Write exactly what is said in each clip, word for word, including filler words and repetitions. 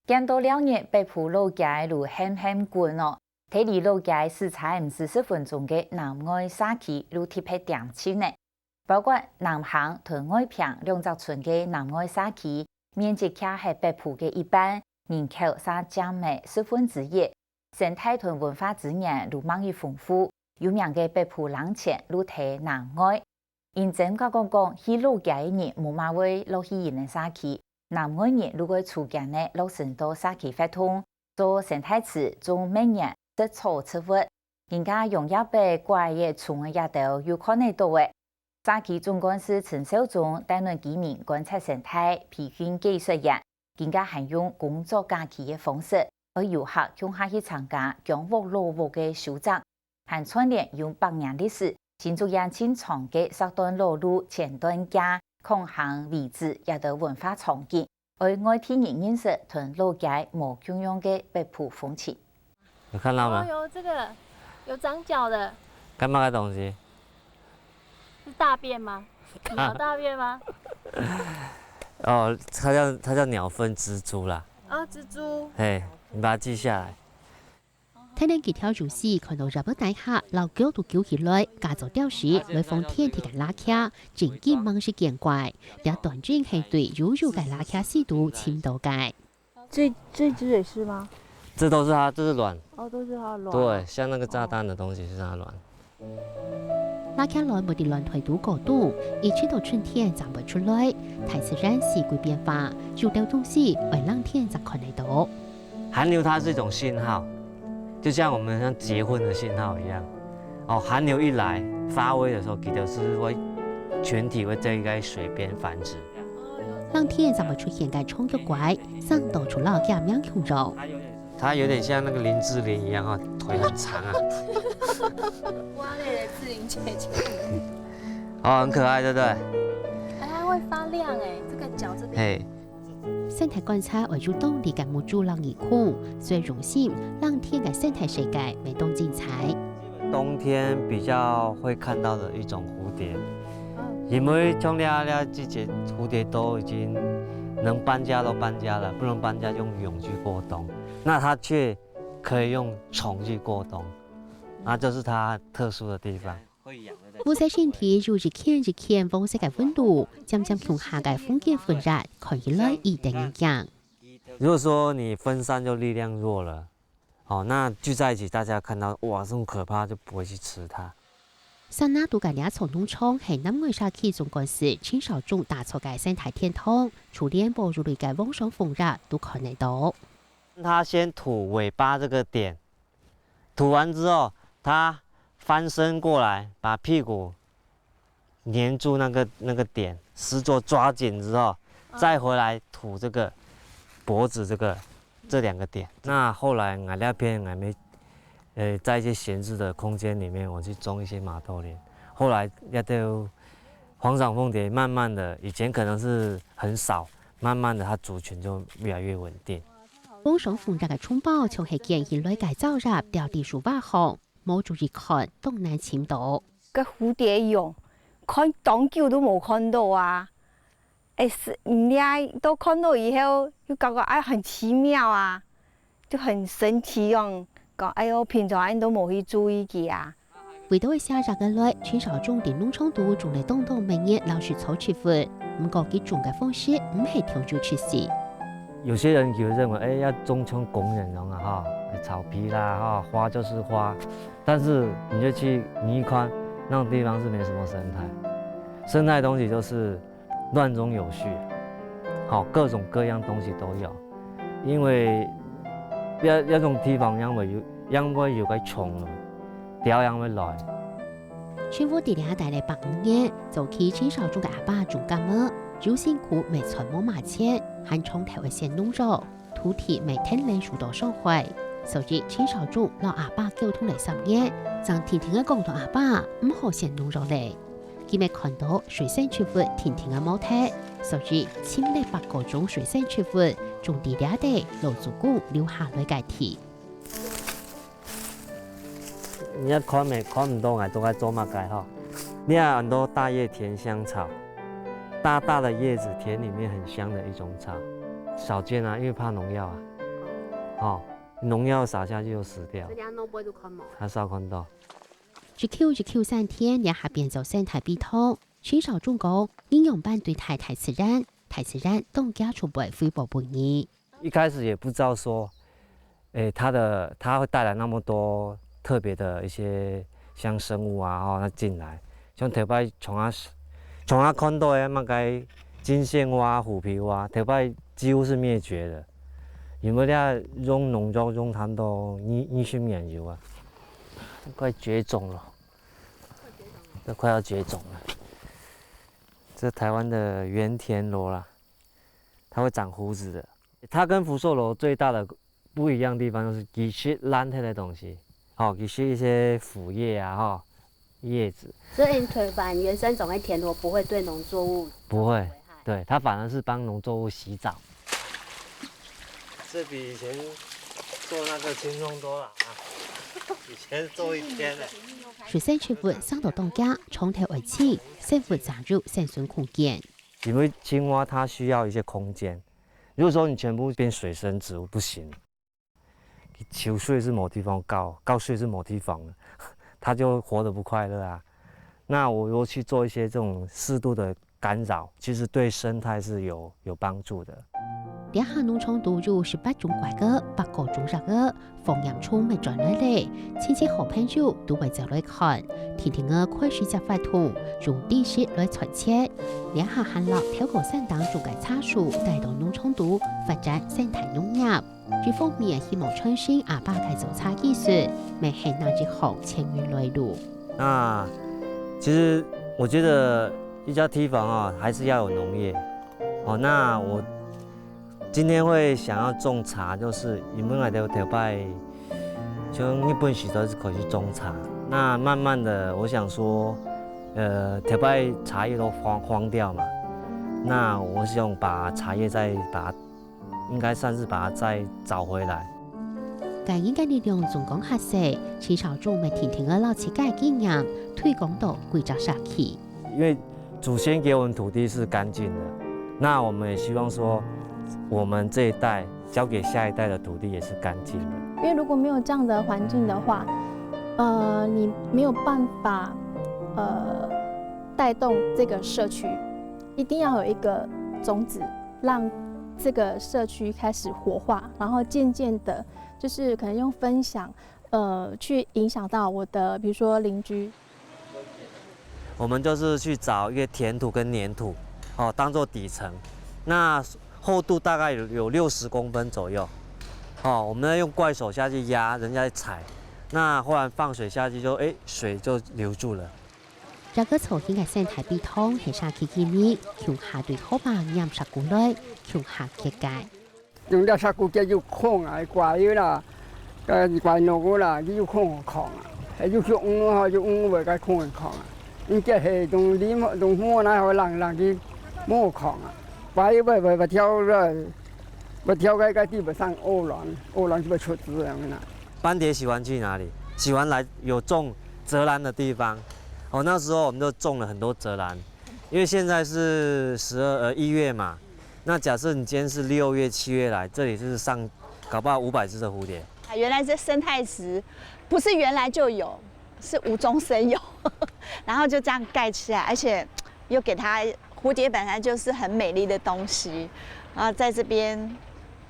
見到尞日北埔老街路喊喊滾哦，推離老街駛車毋使十分鐘个南外社區路特別恬靜呢。包括南坑同外坪兩隻村个南外社區，面積徛係北埔个一半，人口嗄佔了十分之一，生態同文化資源路吂異豐富，有名个北埔冷泉路在南外。 認真講講講，去老街个人無麼會落去𠊎等社區，南外人就會逐漸仔落成到社區活動，做生態池、種麥園、食草植物。人家用野擺掛个蟲仔這兜又看得到欸。社區總幹事陳少忠帶領居民觀察生態，培訓解說員，今下還用工作假期个方式，愛遊客共下去參加薑屋老屋个修整， 還串聯有百年歷史、新竹縣盡長个石段老路、前段街、崁坑遺址這兜文化場景，愛外地人認識同老街無共樣个北埔風情。有看到嗎？哦，有這個，有長腳的。幹嘛的東西？是大便嗎？鳥大便嗎？哦，它叫，它叫鳥糞蜘蛛啦。啊，蜘蛛。嘿，你把它記下來。 跈等佢跳入去，看到葉仔底下摎腳都揪起來，假做鳥屎來放田地个蝲䗁，真經吂識見怪。這斷真係對幼幼个蝲䗁死都尋到个。這，這隻也是嗎？這都是它，這是卵。哦，都是它的卵。對，像那個炸彈的東西是它的卵。蝲䗁卵會在卵堆肚過冬，一直到春天正會出來。大自然四季變化，有兜東西愛冷天正看得到。 寒流它是一種信號，就像我們像結婚的信號一樣。哦，寒流一來，發威的時候，佢兜就會群體會在該水邊繁殖。冷天正會出現个長腳怪，生到就摎厥名共樣。它有點像那個林志玲一樣啊，腿很長啊。哇嘞，志玲姐姐。哦，很可愛，對不對？哎，它會發亮哎，這個腳這邊。嘿， 生態觀察愛有當地个目珠摎耳空，所以用心，冷天个生態世界乜當精彩。冬天比較會看到的一種蝴蝶，因為像這，這季節蝴蝶都已經能搬家都搬家了，不能搬家用蛹去過冬，那它卻可以用蟲去過冬，那就是它特殊的地方。 烏色身體有一圈一圈黃色个紋路，漸漸共下个風景分裂，看起來異得人驚。如果說你分散就力量弱了，哦，那聚在一起，大家看到，哇，這種可怕，就不會去吃它。山那肚个這座農場係南外社區總幹事陳少忠打造个生態天堂，就連保育類个黃爽楓葉都看得到。它先吐尾巴這個點， 吐完之後，它翻身過來，把屁股黏住那個，那個點，施作抓緊之後，嗯。再回來吐這個脖子這個，這兩個點。那後來𠊎這片𠊎們，呃，在一些閒置的空間裡面，我去種一些馬兜鈴。後來這兜黃爽楓蝶慢慢的，以前可能是很少，慢慢的它族群就越來越穩定。 黃爽楓蝶个蟲胞像係捲起來个皺葉吊在樹椏項，無注意看，當難尋到。該蝴蝶蛹，看當久都無看到啊！哎，係，嗯，這都看到以後，又感覺，哎，很奇妙啊，就很神奇樣，講，哎喲，平常恁都無去注意佢啊。 為著愛寫這個來，陳少忠在農場肚種了當多美葉摎食草植物，毋過佢種个方式毋係長久持續。有些人就認為，哎，要種像公園一樣啊，哈，草皮啦，哈，花就是花。但是你就去你一看，那種地方是沒什麼生態。生態的東西就是 亂中有序，好，各種各樣東西都有。因為這，這種地方因為有，因為有个蟲啊，鳥因為來。陳屋在這戴了百五年，早期陳少忠个阿爸種柑仔，有辛苦乜賺無麼錢，還長透愛選農藥，土地乜天然受到傷害。所以陳少忠摎阿爸溝通了三年，正定定仔講到阿爸毋好選農藥了。 佢乜看到水生植物定定仔無忒，所以尋了百過種水生植物，種在這兜老祖公留下來个地。你也看沒，看毋到𠊎都在做麼个吼？你看很多大葉甜香草，大大的葉子，田裡面很香的一種草，少見啊，因為怕農藥啊。哦，農藥撒下去就死掉，這兩弄不會就看無。還是要看到。一口一口山田，這下變做生態陂塘。清朝中國，恁樣般對待大自然，大自然當遽就會回報分你。一開始也不知道說，誒，它的它會帶來那麼多特別的一些像生物啊，吼，它進來，像頭擺從啊從啊看到的那個金線蛙、虎皮蛙，頭擺幾乎是滅絕的。因為它用農藥用差不多二二十年有啊，快絕種了，都快要絕種了。這台灣的圓田螺啦，它會長鬍子的。它跟福壽螺最大的不一樣的地方就是佢食爛忒的東西，吼，佢食一些腐葉啊，吼，葉子。所以台灣原生種的田螺不會對農作物不會，對，它反而是幫農作物洗澡。這比以前做那個輕鬆多了啊！以前做一天呢。水生植物生到當遽，長透愛清，生物才有生存空間。因為青蛙它需要一些空間，如果說你全部變水生植物不行，泅水係無地方搞，搞水係無地方的，它就活得不快樂啊。那我又去做一些這種適度的干擾，其實對生態是有有幫助的。這下農場肚有十八種怪个，八个種蛇个，放眼窗乜轉來咧，親戚好朋友都會走來看。天天个開始隻活動，用知識來賺錢。這下還落透過山頂種个茶樹，帶到農場肚發展生態農業。一方面希望傳承阿爸个做茶技術，乜係另一項錢銀來路。那其實我覺得一家梯房啊，還是要有農業。哦，那我今天會想要種茶，就是因為𠊎兜頭擺從日本時代就開始種茶。那慢慢的，我想說，呃，頭擺茶葉都荒荒掉嘛，那我想把茶葉再把它，應該算是把它再找回來。感恩个力量總講下世，清朝中乜天天个老自家經驗推廣到歸隻社區。因為祖先給我們土地是乾淨的，那我們也希望說，我們這一代交給下一代的土地也是乾淨的。因為如果沒有這樣的環境的話，呃，你沒有辦法呃帶動這個社區，一定要有一個種子，讓這個社區開始活化，然後漸漸的，就是可能用分享，呃，去影響到我的，比如說鄰居。我們就是去找一些填土跟黏土，哦，當做底層，那厚度大概有有六十公分左右，哦，我們要用怪手下去壓，人家去踩，那忽然放水下去就，誒，水就留住了。這個造型个生態陂塘係社區居民共下對河壩拈石牯來，共下結界。用這石牯結有孔啊，怪个啦，呃，怪農个啦，有孔孔啊，還有去烏吼，就烏尾个孔孔啊。因為係用泥用火那好冷冷个無孔啊，怪个會會會跳个，會跳个个地方上烏龍，烏龍就會出子樣啦。斑蝶喜歡去哪裡？喜歡來有種澤蘭的地方。哦，那時候我們就種了很多澤蘭，因為現在是十二呃一月嘛，那假設你今天是六月、七月來，這裡是上搞不好五百隻的蝴蝶。啊，原來這生態池不是原來就有，是無中生有，然後就這樣蓋起來，而且又給它蝴蝶本來就是很美麗的東西，然後在這邊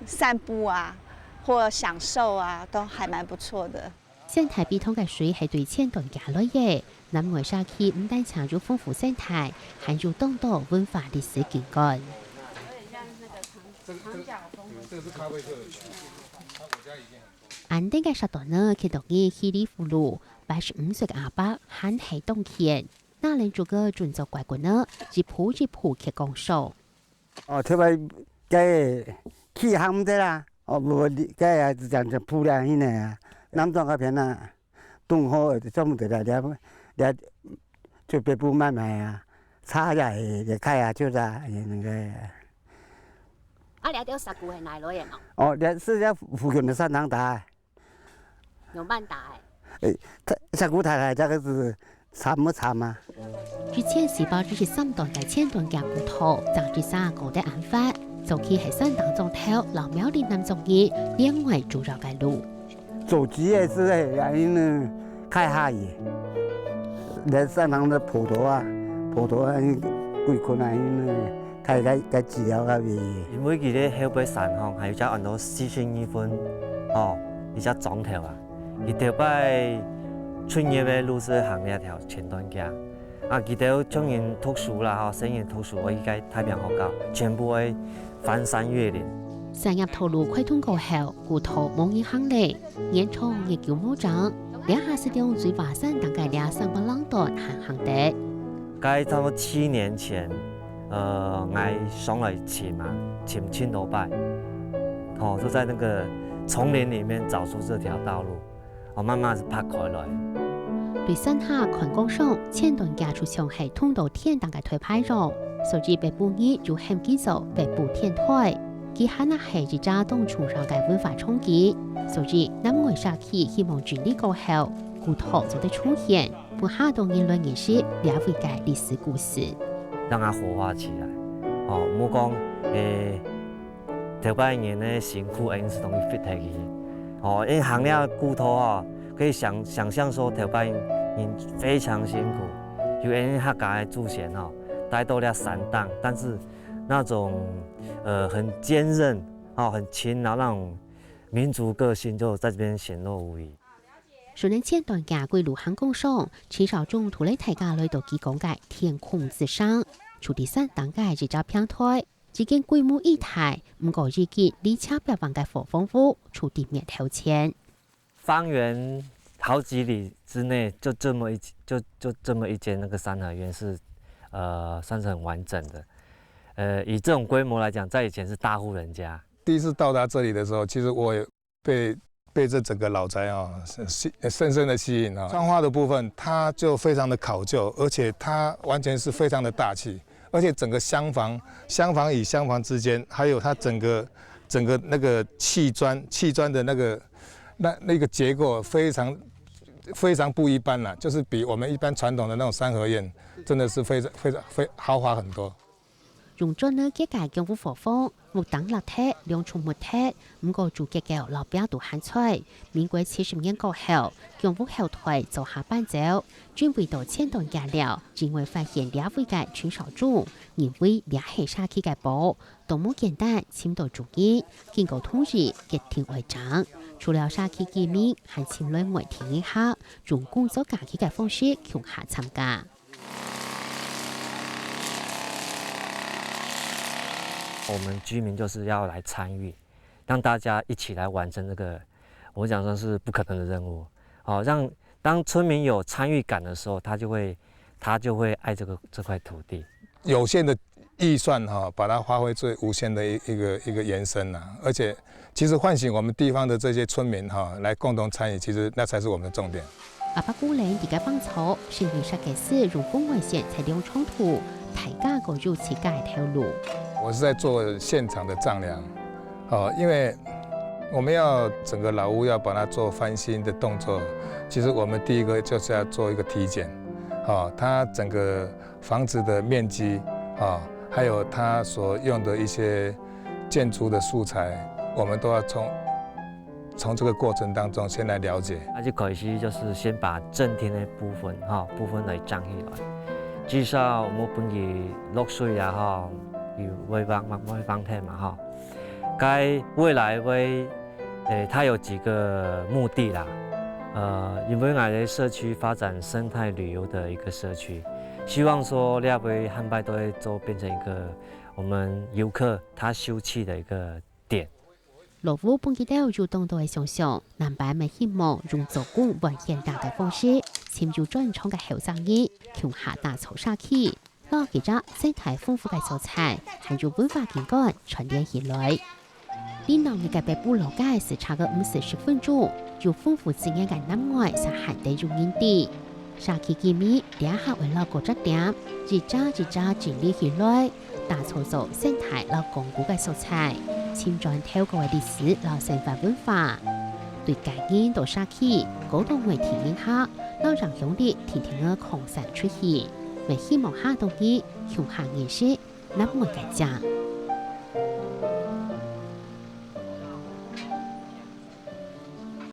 散步啊，或享受啊，都還蠻不錯的。生態陂塘个水係對前端行來个，南迴社區毋單淨有豐富生態，還有當多文化歷史景觀。這個這個這個是咖啡色的球，它國家已經很多。恁定个石段呢，去到你稀里糊塗，八十五歲个阿伯還係當慶，那輪竹个準做怪棍呢，一步一步去講數。哦，特別該氣候毋得啦，哦，無該啊，就講就鋪了現在啊，南庄該片啊，冬好全部都來了，了就北部賣賣啊，茶也也開啊，就啦，那個。啊，這條石牯係哪來个喏？哦，這是這附近的山上打。 有慢打哎。哎，他小姑太太這個是慘不慘啊？一千四百一十三段个前段行古道，正一三高个安法，早期係山頂莊頭摎苗栗南莊人連外主要个路。做雞个時候，因為開下去，來山頂个葡萄啊，葡萄啊，歸群啊，因為開開開飼料啊，因為佢个後背山吼，還有隻安到四十二分，吼，一隻莊頭啊。佢頭擺出入个路係行這條前段街。 啊，佢兜像人讀書啦吼，細人讀書愛去該太平學校，全部愛翻山越嶺。產業道路開通過後，古道無人行咧，原廠日久無整，這下係用水華山頂个這三百零段還行得。該差不多七年前，呃，𠊎上來尋啊，尋盡多擺，吼，就在那個叢林裡面找出這條道路。 哦，慢慢係拍開來。對山下看過上，前段街就像係通到天頂个大排檔，所以北埔人就喊佢做北埔電台。佢還係一隻當重要个文化場景，所以南外社區希望整理過後，古道做得重現，分較多人來認識這位个歷史故事。讓它活化起來，哦，莫講，誒， 頭擺人个辛苦，恁樣係同佢fit忒去。哦，因為行這古道吼，可以想，想像說頭擺人非常辛苦，有恁樣客家个祖先吼，待到這山頂，但是那種，呃，很堅韌，哦，很勤勞那種民族個性就在這邊顯露無遺。雖然前段街歸路行過上，盡少中途个大家來到佢講个天空之城，就在山頂个一隻平台， 這間規模已大，毋過已經離車必彎个伙房屋就在面頭前。方圓好幾里之內，就這麼一，就，就這麼一間那個三合院是，呃，算是很完整的。呃，以這種規模來講，在以前是大戶人家。第一次到達這裡的時候，其實我也 被，被這整個老宅啊，吸，深深地吸引啊。窗花的部分，它就非常的考究，而且它完全是非常的大氣，而且整個廂房，廂房與廂房之間，還有它整個，整個那個砌磚，砌磚的那個，那，那個結構非常，非常不一般啦，就是比我們一般傳統的那種三合院，真的是非常，非常，非，豪華很多。 用磚仔結个公務伙房，屋頂落忒，樑重沒忒，毋過主結構摎壁都還在。民國七十年過後，公務後代做下搬走，轉位到前段街了，正會發現這位个陳少忠，認為這係社區个寶，都無簡單尋到主人，經過同意，決定愛整。除了社區居民，還尋來外地人客，用工作假期个方式共下參加。 我們居民就是要來參與，讓大家一起來完成這個，我講說是不可能的任務。好，讓，當村民有參與感的時候，他就會，他就會愛這個，這塊土地。有限的預算哈，把它發揮最無限的一，一個，一個延伸啊，而且 其實喚醒我們地方的這些村民哈，來共同參與，其實那才是我們的重點。阿伯古倫在該幫手，新聞設計師用紅外線在兩張圖，大家各有自家个頭路。我是在做現場的丈量，哦，因為我們要整個老屋要把它做翻新的動作，其實我們第一個就是要做一個體檢，哦，它整個房子的面積，啊，還有它所用的一些建築的素材，我們都要從，從這個過程當中先來了解。啊，一開始就是先把正廳的部分，哈，部分來整起來。至少毋好分佢落水啊，哈，佢會放，會放忒嘛，哈。該未來會，誒，它有幾個目的啦。呃，因為𠊎个社區發展生態旅遊的一個社區， 希望說這位漢拜都會做變成一個我們遊客他休憩的一個點。老屋分佢兜有當多个想像，南班乜希望用做工換現代个方式，尋有專長个後生人，共下打造社區，摎佢兜生態豐富个素材，還有文化景觀串聯起來。 離鬧熱个北埔老街駛車个毋使十分鐘，有豐富資源个南外煞還得有人知。社區居民這下會摎各隻店一隻一隻整理起來，打造做生態摎講古个素材，尋轉頭過个歷史摎生活文化。對家人到社區，過到外地人客，摎影響力定定仔擴散出去，乜希望下到去，共下認識 南門个家。